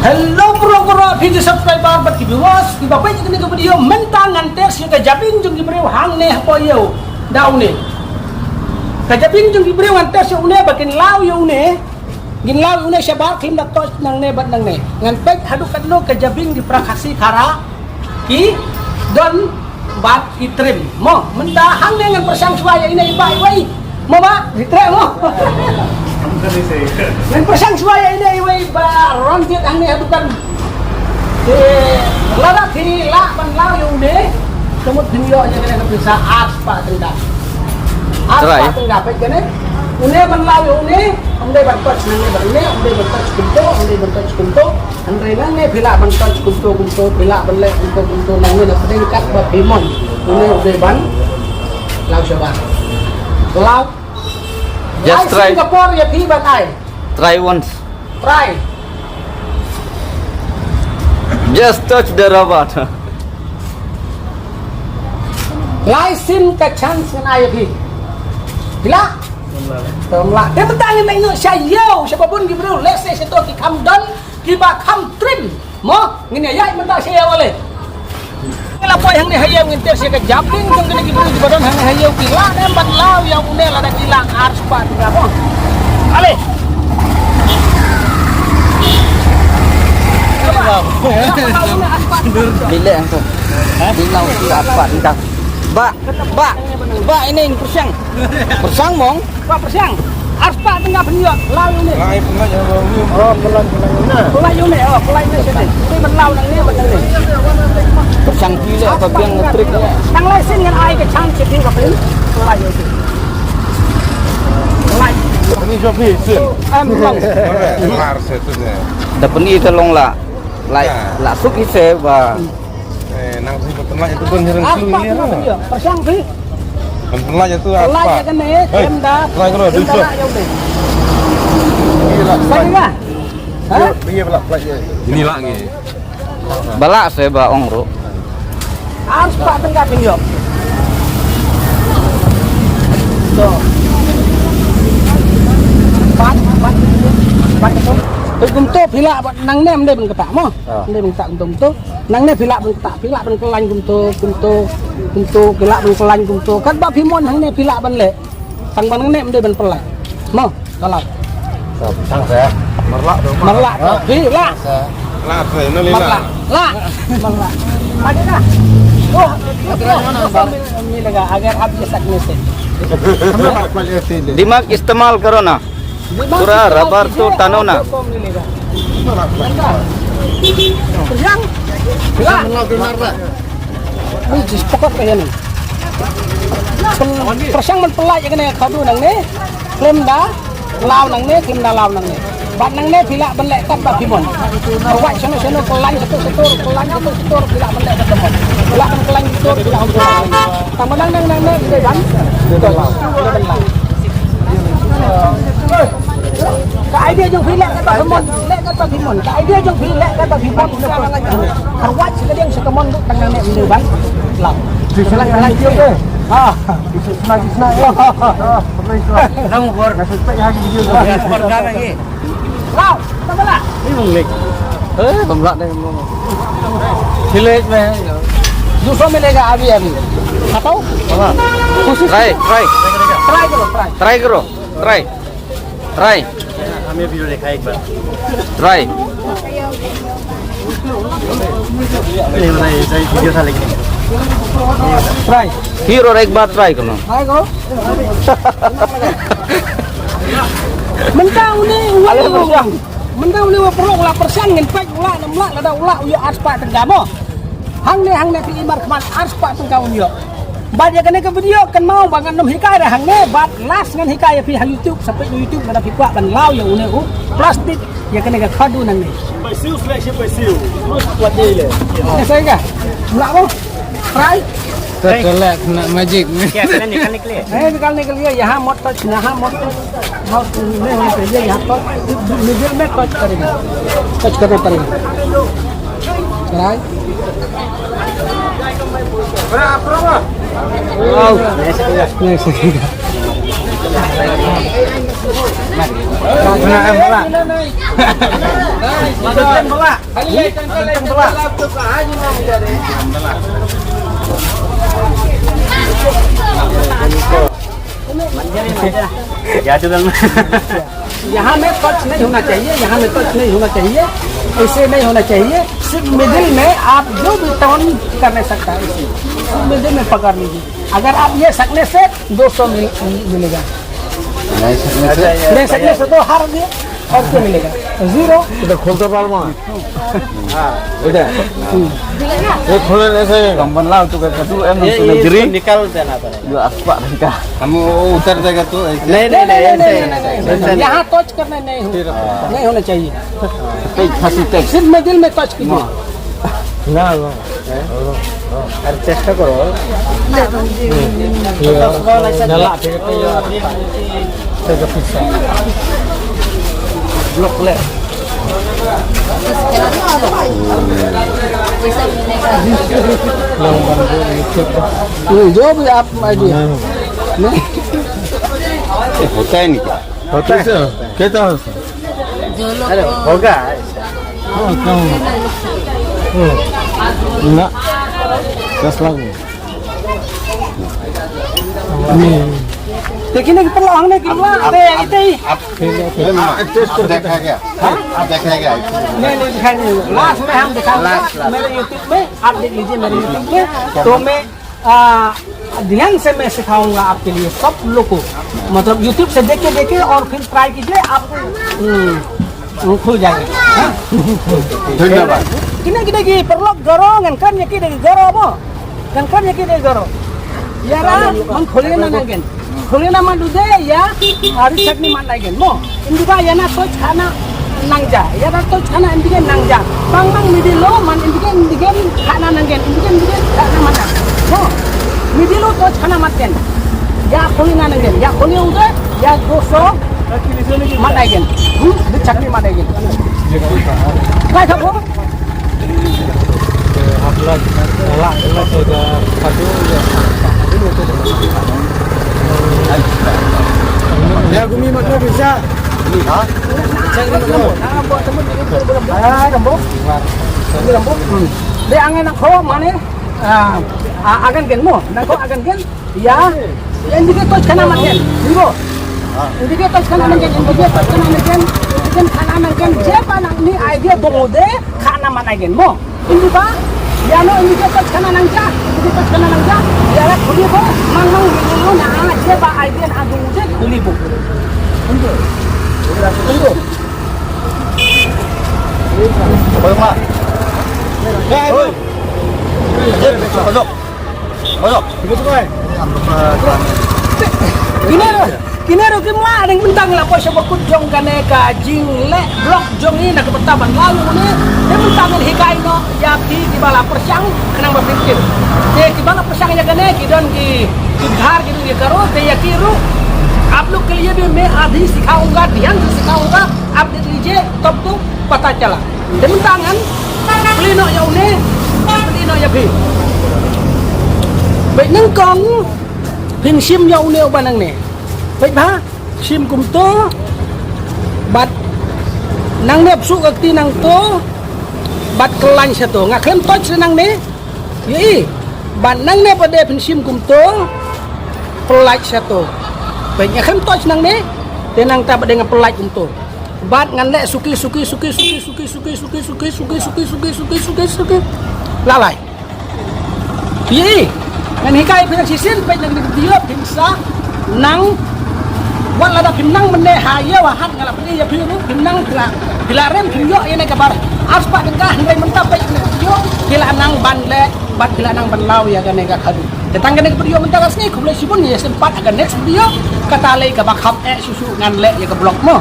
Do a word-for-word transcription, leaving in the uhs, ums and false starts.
Hello bro bro, phi ki subscriber bad ki viewers kiba peit ïa kane ka video. Mynta ngan test ïa ka jabieng jong ki briew hangne hapoh ïew da une. Ka jabieng jong ki briew ngan test ïa une ba kin law ïa une. Ngin law ïa une shabar khlem da touch nangne bad nangne. Ngan peit haduh katno ka jabieng ki para Khasi Khara ki don bad ki trim. Mo, mynta hangne ngan pyrshang shuwa ïa ine i bah iwei. Mo bah, ki trim mo. Ngan pyrshang shuwa ïa ine iwei bah Ranjit hangne ha dukan. Te lada phi lah ban law ïa une, ka mut phin ïoh ïa kane ka pisa ar spah tyngka. Ar spah tyngka, peit kane. Une ban law ïa une, ym dei ban touch nangne bad une, ym dei ban touch kumto, ym dei ban touch kumto. Hynrei nangne phi lah ban touch kumto kumto, phi lah ban leh kumto kumto, nangne na pdeng kat ba phi mon. Une u dei ban law shabar. Law. Just try. Ai Singapore ïa phi ban ai. Try once. Try. Just touch the rubber. Lai sien ka chance ngan ai ïa phi. Phi lah? Ym lah. Te mynta ngin leit noh sha ïew, sha ba bun ki briew, lehse shato ki kham don, kiba kham trim. Mo, ngin ïa ïaid mynta sha ïew ale. Ngi la poi hangne ha ïew ngin test ïa ka jabieng jong kine ki briew kiba don hangne ha ïew ki lah ne em ban law ïa une lada ki lah ar spah tyngka mo. Ale. Bileh ang tu. Bilang tu apa entah. Ba, ba, ba ini yang persang. Persang mong. Ba persang. Ar spah tyngka pynïoh. Law ïa une. Lai pynlait ïa une. Oh, pynlait, pynlait ïa une. Pynlait ïa une, oh, pynlait ïa une sini. Ini ban law nangne, ban nangne. Persang phi leh, ba biang trick leh. Tang lai sien ngan ai ka chance sha phi ba pynlait ïa une. Pynlait. Ini jop phi sien. Em, bang. Mar se tu ne. Da pyni te long la. Lai, la suk ise ba. Eh, nang si pynlait ïa tu don hiring. Ar spah tyngka pynïoh. Persang phi. Pynlait ïa tu ar spah. Pynlait ïa kane, hei, em da. Pynlait kano, em da duso. Lah ïa une. Ini lah, pynlait. Pynlait ïa. Ha? Ini lah, pynlait ïa. Ini lah ngi. Ba lah se ba ong ruh. Ar spah tyngka pynïoh. To. Pat, pat, pat, pat. Peit kumto phi lah bad nangne ym dei ban ktah mo. Ah. Ym dei ban ktah kumto kumto. Nangne phi lah ban ktah, phi lah ban kyllain kumto, kumto, kumto, phi lah ban kyllain kumto. Katba phi mon hangne phi lah ban leh. Tang ba nangne ym dei ban pynlait. Mo, ka lah. Tang sa. Marlah tu. Marlah tu. Phi lah. Lah tu, no lila. Marlah. Lah. Marlah. Ada dah. Oh, ni lega agar habis sak mesin. Dimak istemal karo na. Pura rubber tu tano na. Persang. Lah. Ni jis pokok ka ïa ni. Persang ban pynlait ïa kane ka khadu nangne. Khlem da law nangne, khlem da law nangne. Bad nangne phi lah ban leh katba phi mon. Kyrwat shano shano, kyllain shato shato, kyllain shato shato, phi lah ban leh katba mon. Phi lah ban kyllain shato, phi lah ban kyllain. Tang ba nang nang nang nang, phi dei ban. Phi dei ban law. Ka idea jong phi leh katba phi mon, leh katba phi mon. Ka idea jong phi leh katba phi mon. Kyrwat shi ka diang shi ka mon ruh tang nangne ym dei ban law. Shu shu lai lai shu. Ha. Shu shu lai shu lai. Nang bor. Ka shu pek ha ki video. Law, tang ba lah. Ni mong lek. Eh, bam lah deh mong. Chilek meh. Dusra milega abhi abhi. Hatao? Try, try. Try karo, try. Try karo. Try. Try. हमें भी दिखाएं एक बार। Try. नहीं, नहीं, सही वीडियो था लेकिन। Try. फिर और एक बार try करना। Try करो। Mynta une u, ale, wa persang. Mynta une wa pyrshang, la persang ngin peit u lah ne ym lah, lada u lah u ïoh ar spah tyngka mo. Hangne, hangne phi i markhmat ar spah tyngka un ïoh. Bad ïa kane ka video kynmaw ba ngan nym hikai re hangne, bad last ngan hikai ïa phi ha YouTube, sa peit YouTube lada phi kwah ban law ïa une u plastik ïa kane ka khadu nangne. Bai siew sleh shi bai siew. Terus kuat dia le. Ïa sa ka. Lah mo. Try. Terlek kena magic. Kya kena ni kali kali. Eh, kali kali ya, yahan mot touch, yahan mot touch. Mouse ni, ni, ni, yahan touch. Middle mein touch karenge. Touch karna padega. Try. Wow. Nice. यहाँ में टच नहीं होना चाहिए, यहाँ में टच नहीं होना चाहिए, ऐसे नहीं होना चाहिए। सिर्फ मिडिल में आप जो भी टर्न करने सकता है, इसे सिर्फ मिडिल में पकड़ लीजिए। अगर आप ये सकने से दो सौ मिल, मिलेगा। नहीं सकने से? नहीं सकने से तो हार गए, और क्या मिलेगा? जीरो। এটা খুলতে পারবো না। এটা। এই খুলে নিয়েছে। কম্বল নাও, তোকে একটু এমন ये, করে ये गिरी। इसको निकाल देना पड़ेगा। जो आपको आने का। हम वो उतर जाएगा तो ऐसे। नहीं, नहीं, नहीं, नहीं, ऐसे, नहीं, नहीं, ऐसे नहीं। नहीं। यहाँ टच करना नहीं हो, नहीं होना चाहिए। এই খাসি টেক। सिर्फ मिडिल में टच कीजिए। না, না। আর চেষ্টা করো। जो भी आप आइडिया। नहीं। होता है नहीं क्या? होता है। कैसा होता है? जो लोग अरे, को होगा। हाँ, क्या होगा? हाँ। ना। दस लाख में। देखिए ना, कितना लॉन्ग ने कितना आप, आप, दे, आप, इतने ही। आप, आप देखा क्या? हाँ? आप देखा क्या? नहीं, नहीं, दिखाई नहीं। लास्ट में हम दिखाएंगे। लास्ट, लास्ट। मेरे YouTube में आप देख लीजिए, मेरे YouTube में। तो मैं आ, ध्यान से मैं सिखाऊंगा आपके लिए, सब लोग को। मतलब YouTube से देख के, देखे और फिर ट्राई कीजिए, आप, हम्म, वो खुल जाएगा। हाँ? धन्यवाद। Kine ki dei ki paralok garo, ngan kren ïa ki dei ki garo mo. Ngan kren ïa ki dei garo. Ïa ra, man khulina nangin. Khulina man dude ïa, ari chutney man nangin mo. Indiba ïa na toch khana nangja. Ïa na toch khana indigen nangja. Bang bang midi lo man indigen indigen khana nanggen. Indigen indigen khana mana. Mo. Midi lo toch khana matgen. Ïa khuli na nanggen. Ïa khuli ude. Ïa doso mat aigen. Hmm? Di chutney mat aigen. Kai thabo. Dei angen nang kho mane, ah, ah, agan gen mo, nang kho agan gen. Ïa, ïa indicator khana man gen. Indicator khana man gen, indicator khana man gen, indicator khana man gen. Jeba nang ni idea bong de khana man gen mo. Indiba, ïa no indicator khana nangja, indicator khana nangja. Ïa la khuli bo, mang mang ni no na jeba idea na bong de khuli bo. Indo. Indo. Oi, ma. Oi. Masuk. Masuk. Kine ruh, kine ruh kim lah dang mynta la poi sha bakut jong kane ka jingleh vlog jong ngi na ka bynta ban law ïa une. Te mynta ngan hikai noh ïa phi kiba la pyrshang khnang ba phi tip. Te kiba la pyrshang ïa kane ki don ki, ki Dhar ki don ki Garo te ïa ki ruh. आप लोग के लिए भी मैं अभी सिखाऊंगा, ध्यान से सिखाऊंगा, आप देख लीजिए तब तो पता चला। Te mynta ngan plie noh ïa une, plie noh ïa phi. Bad nyngkong phin shim ïa une uba nangne. Bad ba shim kumto. Bad nangne psuh ka kti nangto. Bad khlaiñ shato. Nga khlem touch nangne. Ïohi. Bad nangne pat de phin shim kumto. Pynlait shato. Bad nga khlem touch nangne. Te nangta pat de nga pynlait kumto. Bad ngan leh suki suki suki suki suki suki suki suki suki suki suki suki suki suki. Lalai. Ïohi. Ngan hikai phi nang shisien peit nang video phin sa nang. Wat lada phin nang mynne ha ïew ha hat nga la peit ïa phi ruh phin nang phi la, phi la rem phin ïoh ïa ne ka bar. Arspah tyngka hynrei mynta peit nang video phi la nang ban leh bad phi la nang ban law ïa kane ka khadu. Te tang kane ka video mynta ka sngi khublei shibun ïa sngewbha ha ka next video. Kata lei kaba kham eh shuh shuh ngan leh ïa ka vlog mo.